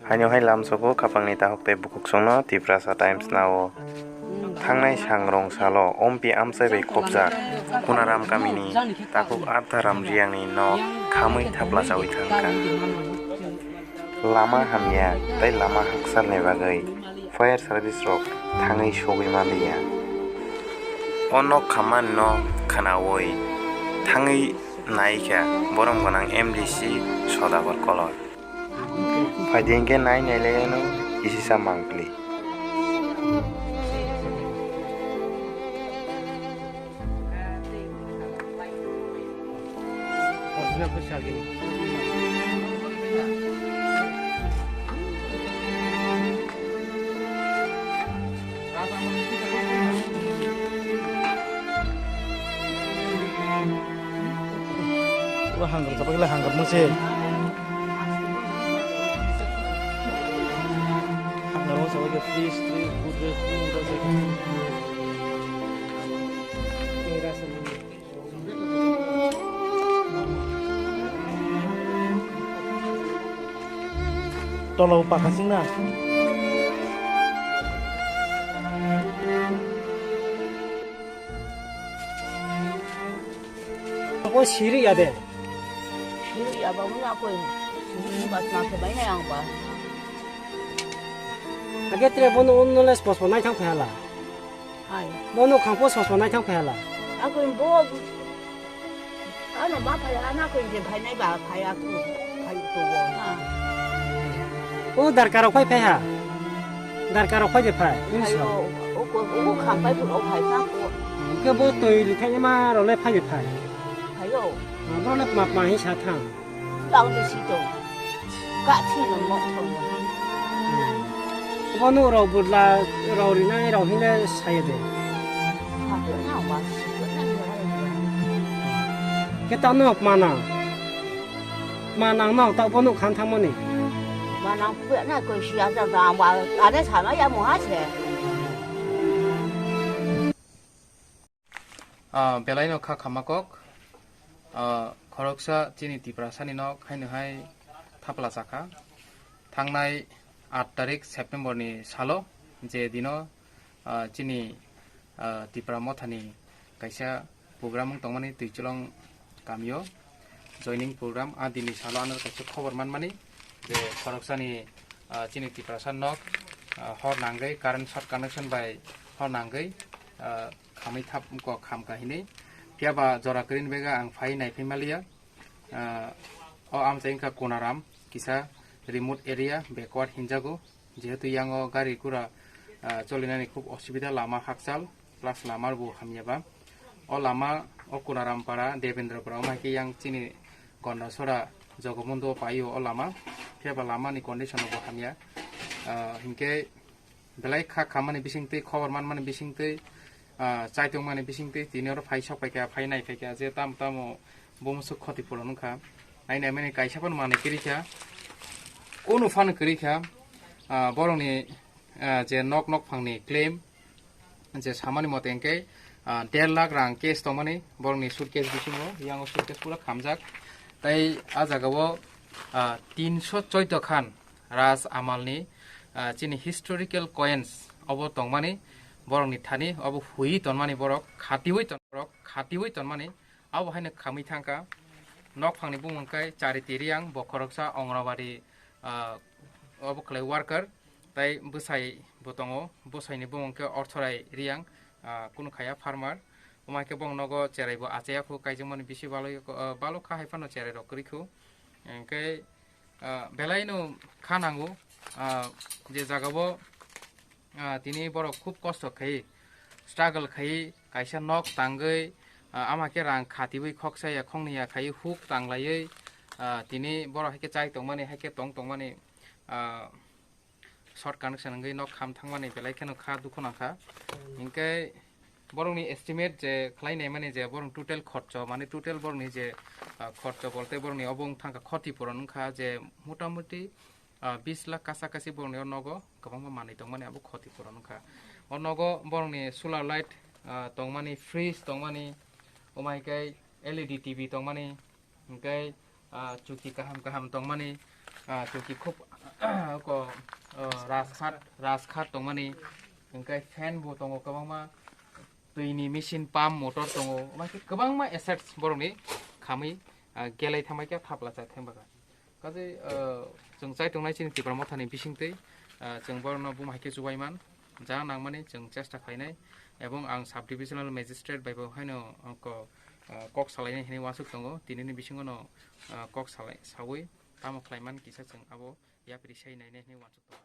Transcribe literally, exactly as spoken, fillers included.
Haino hai lamsogo khapangni takhuk tei bukhuk songno Tiprasa Times nao. Thangnai sangrong salo Ompi amchai bai khopjak Kunaram kamini takhuk Artharam Riyangni nok khamwi thapla chawi thangkha. Lama hamya tei lama hakchalni bagwi fire service rok thangwi sogwi manliya. O nok khammani no khwnawi thangwi naikha borom gwnang M D C Sodagor Koloi. Phaidi hwnkhe nai nai lai ano kisisa mangpli. O hangrok chapagila hangrok mungse. Hangrok chapagila fridge, fridge, food, food, food. Tolo pakasing na. Ko siri ya de. Siri ya ba muna ko. Siri ba na ke bai na yang ba. Age tre bono unno les pos nai thang phala. Hai. Bono khang pos pos nai thang phala. Ako bo. Ano ma phai ana ko je phai nai ba phai aku. Phai to wo. O darkar rok phai phai ha. Darkar rok phai de phai. Phai o. O ko o khang phai pun o phai sa ko. Ke bo toi li thai ma ro le phai de phai. Phai o. Bo le ma ma hi sa thang. Tang de si to. Ka thi no mo ko. Bono rok budla rok rinai rok hile saye de. Ke tang no mana. Manang no ta bono khan thangmani. Manang pe na ko si a ta ta wa ane sa ma ya mo ha se. Ah, belaino kha khamakok, ah, khoroksa chini Tiprasani nok haino hai thapla chakha. Thangnai aat tarik September ni salo je dino, ah, chini, ah, Tipra Mothani kaisa program wng tongmani Twicholong kamio joining program, a dini salo ano kaisa khobor manmani je khoroksani, ah, chini Tiprasa nok, ah, hor nangwi current short connection bai hor nangwi, ah, khamwi thap wngkha, kham kahinwi. Phiya ba jora kwrwini bega ang phai naiphai maliya. Ah, o amchai wngkha Kunaram, kisa remote area, backward hinjago. Jehetu yango gari gura, ah, cholinani khub osubida, lama hakchal, plus lama bo hamya ba. O lama, o Kunaram para, Debendra para, omo hai khe yang chini Gondasora, Jogobondhu o paio o lama. Phiya ba lama ni condition bo hamya. Ah, hinkhe belai kha khammani bisingtwi, khobor manmani bisingtwi, ah, chai tongmani bisingtwi tini oro phai sok paikha, phai nai phaikha je tamo tamo bumswk khoti puron wngkha. Nai nai mani kaisa phano manwi kwrwi kha, kunu phano kwrwi kha, ah, borokni, ah, je nok nok phangni claim je samani mote hwnkhe, ah, der lakh rang cash tongmani borokni suitcase bisingo, yango suitcase pura khamjak. Tai ah jagao, ah, tinso choido khan Raj Amalni, ah, chini historical coins obo tongmani, borokni thani obo hui tonmani, borok khatiwi ton-, borok khatiwi tonmani, abo haino khamwi thangkha. Nokphangni bumung khe Chariti Riyang, bo khoroksa Ongrabari, ah, obo khlai worker, tai bwsai bo tongo, bwsaini bumung khe Orthorai Riyang, ah, kunu khaya farmer. Omo hai khe bong nogo cherai bo achaiya khu, kaijakmani bisi balwi, ah, balokha hai phano cherai rok kwrwi khu. Hwnkhe, ah, belaino kha nango, ah, je jagao, ah, tini borok khub kosto khai, struggle khai, kaisa nok tangwi, ah, ama khe rang khatiwi khoksa ya khoknwi ya khai huk tanglaiwi, ah, tini borok hai khe chai tongmani, hai khe tong tongmani, ah, short connection wngwi nok kham thangmani belai kheno kha dukhu nangkha. Hinkhe borokni estimate je khlai naimani je borokni total khorcho, mane total borokni je, ah, khorcho bolte borokni obo wng thangkha khoti puron wngkha je motamuti, ah, bis lakh kasa kasi borokni o nogo kwbangma manwi tongmani abo khoti puron wngkha. O nogo borokni solar light, ah, tongmani, fridge tongmani, omo hai khe L E D T V tongmani, hwnkhe, ah, chuki kaham kaham tongmani, Ah, chwng ki khub ko, ah, rajghat, rajghat tongmani, hwnkhe fan bo tongo kwbangma, twini machine pump motor tongo, hwnkhe kwbangma assets borokni khamwi, ah, gelai thangbai khe thapla chai thangbai kha. Kaje, ah, chwng chai tongnai chini Tipra Mothani bisingtwi, ah, chwng borokno buma hai khe chubai man, ja nangmani chwng chesta khlainai, ebong ang sub divisional magistrate bai bo haino, ah, ko, ah, kok salainai hinwi uansuk tongo, tinini bisingono, ah, kok salai, sawi tamo khlaiman kisa chwng abo yapri sai nainai hinwi uansuk tongo.